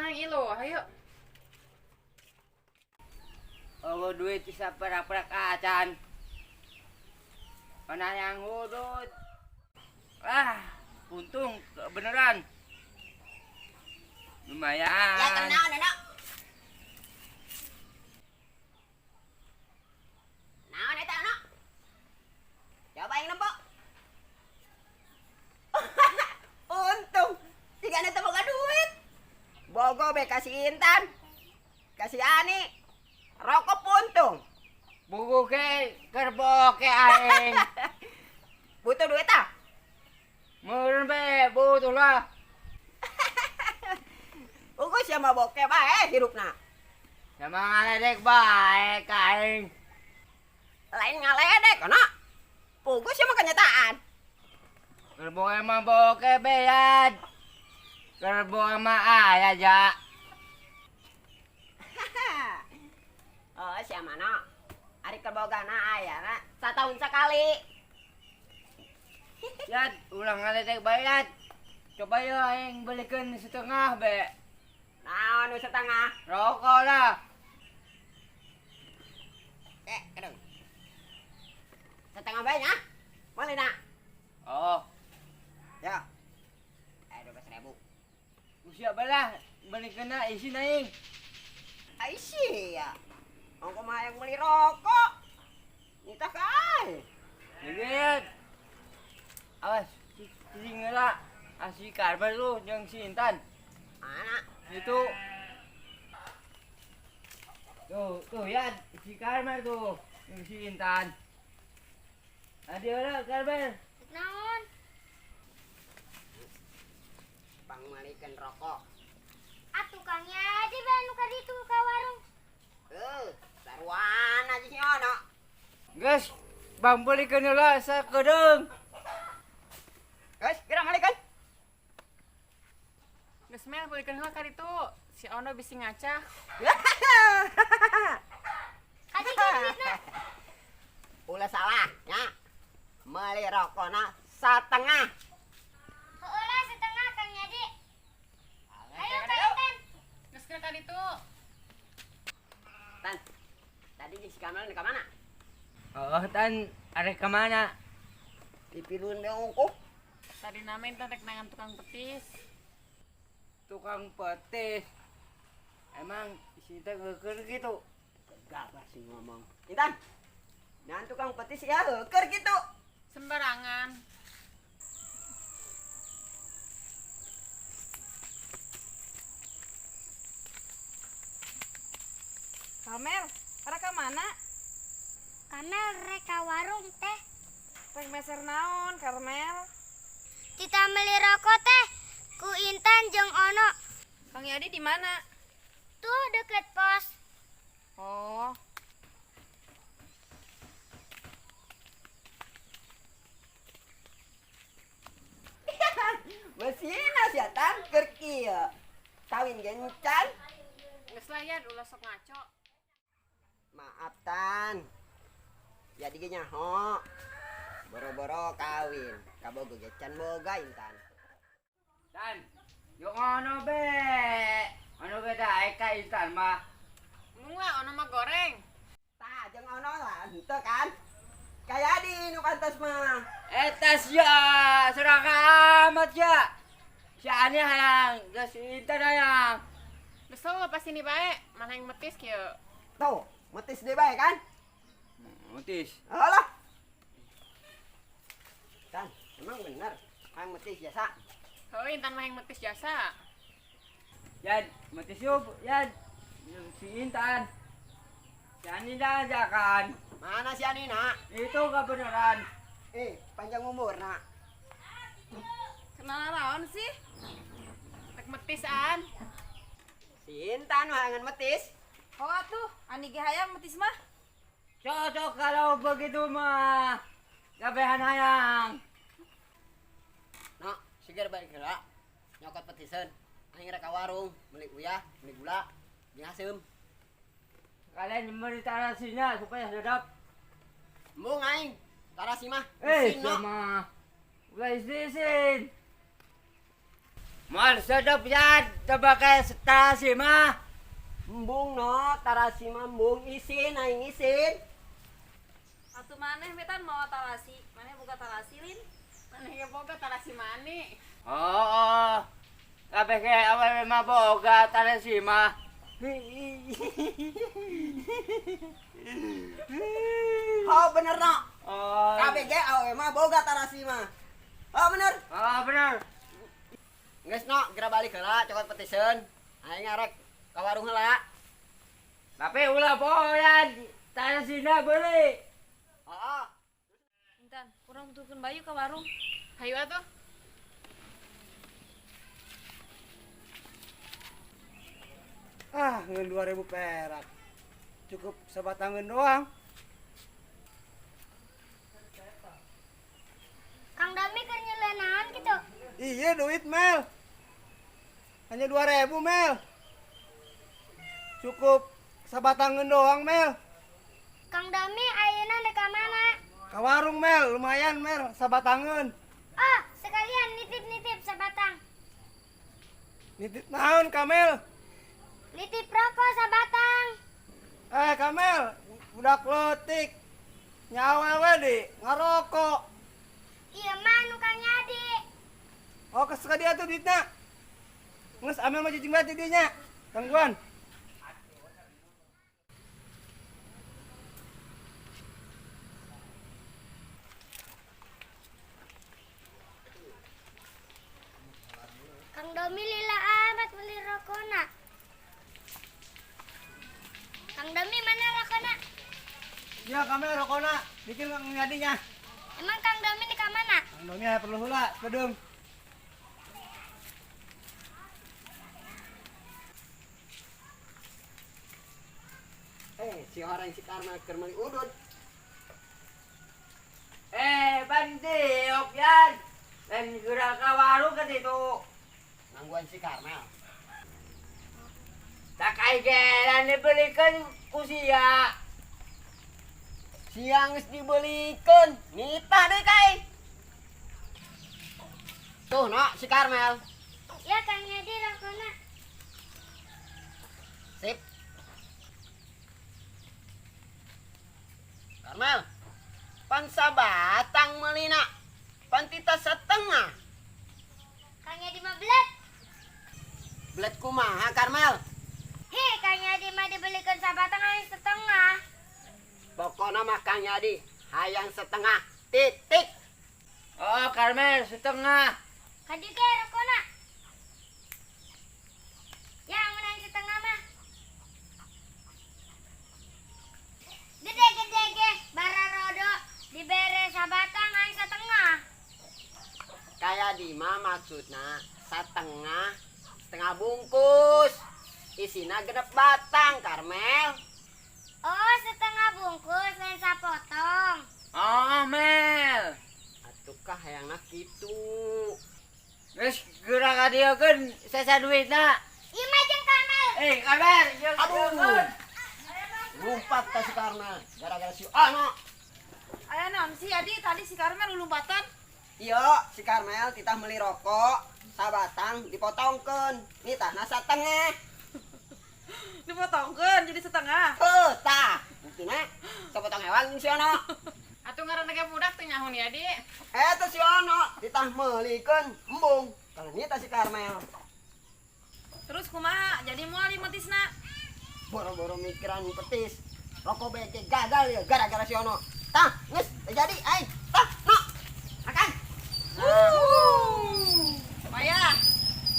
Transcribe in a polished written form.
hayang ilu, ayo. Oh, duit bisa perak-perak acan. Mana yang hudud? Ah, untung beneran. Lumayan. Ya kenal, Nenek. Naon eta, Nok? Coba yang nembok. Untung jika nanti boga duit. Bogo be kasih Intan. Kasih Ani. Rokok puntung. Buku ke kerbo ke aing. Butuh duit ah? Meureun be butuh lah. Ugus ya mah boke bae hirupna. Sama ngaledek bae ka aing. Lain ngaledek kana. Pugus ya mah kenyataan. Kerbo emang boke bead. Kerbo emang aya ja. Oh, siapa mana? Ari kerbogana aya na satahun sekali. Yad, ulah ngaledek bae yad. Coba ya aing belikeun setengah be. Naon nu setengah? Rokok lah. Kedung. Setengah bae nya. Meuli na. Oh. Ya. 12.000. Usia belah belikeunna isin aing. Ai sia. Ongko mah yang beli rokok. Nitah ka aing. Dikit. Awas, cicing heula. Asih karbar lu jeung si Intan. Mana? Itu. Tuh, tuh ya, si Karmel tuh, jeung si Intan. Adi heula Karmel. Naon? Pangmalikeun rokok. Atuh Kang Yadi bae nu ka ditu ka warung. Saruan aja si Ono. Geus, bang belikeun heula sakedeung. Geus, kira malikeun. Geus mel belikeun heula ka ditu. Si Ono bisi ngacah. Kadi ka duitna. Ulah salah nya. Meuli rokona satengah. Heueuh lah setengah Kang Yadi. Ayo Kang Intan. Geus kira ka ditu. Tan. Tadi jeung si Kamel ka mana? Oh, Tan, arek ka mana? Dipilun we ongkoh. Tadi nama Intan rek nangan tukang petis. Tukang petis. Emang si Intan ngeukeun gitu? Gabah sih ngomong. Intan. Nan tukang petis ya heukeun gitu. Sembarangan. Kamel, arek ka mana? Kamel rek ka warung teh. Rek meser naon, Karmel? Tita meuli rokok teh ku Intan jeung Ono. Kang Yadi di mana? Tuh deket pos. Oh. Mesina sia Tan keur kieu. Kawin gencan. Geus lah ya, ulah sok ngaco. Maaf Tan. Jadi ge nyaho. Boro-boro kawin, kabogo ge can boga Intan. Tan, yo ngono be. Ono ge daek ka Intan mah. Embung lah Ono mah goreng. Tah jeung Ono lah henteu kan. Kaya di nu pantas mah. Eta sia, seraka amat sia. Si Ani hayang, geus Intan hayang. Geus lah pas ini bae, mana yang metis kieu. Tuh, metis deui bae kan? Metis. Alah. Tan, emang bener hayang metis jasa. Heuh, Intan mah yang metis jasa. Yan, metis yuk, yan. Si Intan. Si Ani dah ajakan. Mana si Ani nak? Itu kebenaran. Panjang umur nak. Kenal naon sih? Rek metis an. Si Intan mah hayang metis. Oh atuh, Ani ge hayang metis mah. Cocok kalau begitu mah. Kabehan hayang. Nok, seger balik heula. Nyokot petiseun. Aing rek ka warung, meuli uyah, meuli gula, jeung haseum. Kalian beri tarasinya supaya sedap. Embung aing, tarasi mah. Isin, Nok. Sama. Ulah isin. Moal sedep ya, tebake tarasi mah. Embung no, tarasi mah embung isin aing isin. Atuh maneh wetan mawa tarasi. Maneh boga tarasi lin? Maneh ge boga tarasi mani. Oh. Kabeh ge awewe mah boga tarasi mah. Oh bener no. Oh. Kabeh ge awewe mah boga tarasi mah. Oh bener. Oh bener. Geus no, geura balik heula cokot petiseun. Aing arek ka warung heula. Tapi ulah boyan tarasina beuli. Heeh. Intan, urang butuhkeun Bayu ka warung. Hayu atuh. Ah, ngeun 2000 perak. Cukup sabatangeun doang. Kang Domi keur nyeuleun naon kitu? Iya duit Mel. Hanya 2000 Mel. Cukup sabatangeun doang Mel. Kang Domi ayeuna rek ka mana? Ka warung Mel, lumayan Mel, sabatangeun. Oh, sekalian nitip-nitip sabatang. Nitip naon Kamel? Nitip rokok sabatang. Eh Kamel, budak leutik. Nyawa we di ngarokok. Ieu mah nu Kang Yadi. Oh, keseka dia tuh duitnya. Nges amel mah cicing banget dinya. Gangguan. Kang Domi lila amat beli rokona. Kang Domi mana rokona? Ya Kamel rokona, bikin Kang Yadinya. Emang Kang Domi di mana? Kang Domi aya perlu heula, kedung. Eh, si orang si Karma keur meuli udud. Eh, bandiok yan. Lain geura ka warung ka ditu. Nangguan si Karmel. Tak ai ge lain dibelikeun ku sia. Siang geus dibelikeun, nitah deui ka aing. Tuh no, si Karmel. Ya Kang Yadi rokona. Sip. Karmel. Pan sabatang meulina. Pan tita setengah. Kang Yadi mah belet. Belet kumaha Karmel? Hei, Kang Yadi mah dibelikan sabatang hanya setengah. Pokokna mah Kang Yadi hayang setengah. Titik. Oh, Karmel setengah. Kadi ge rokona. Ya, menang setengah mah. Gede-gede ge bararodo dibere sabatang hanya setengah. Kayak di mah maksudna setengah, setengah bungkus. Isina genep batang Karmel. Oh, setengah bungkus lain sapotong. Oh, Mel. Atukah hayangna kitu. Geus geura ka dieu keun sesa duitna. Ieu mah jeung Karmel. Eh, Karmel, jeung Aduh. Lumpat ka si Karmel gara-gara si Ono. Aya naon sih Adi tadi si Karmel lulumpatan? Iya, si Karmel titah meuli rokok sabatang dipotongkeun. Nitahna satengah. Dipotongkeun jadi setengah. Heuh, tah. Buktina sapotong hewang si Ono. Atuh ngaranna ge budak teu nyaho ni Adi. Eta si Ono titah meulikeun embung. Kalau nitah si Karmel. Terus kumaha? Jadi moal ieu metisna. Boro-boro mikiran petis. Rokok beke gagal ya gara-gara si Ono. Tah, geus teu jadi aing.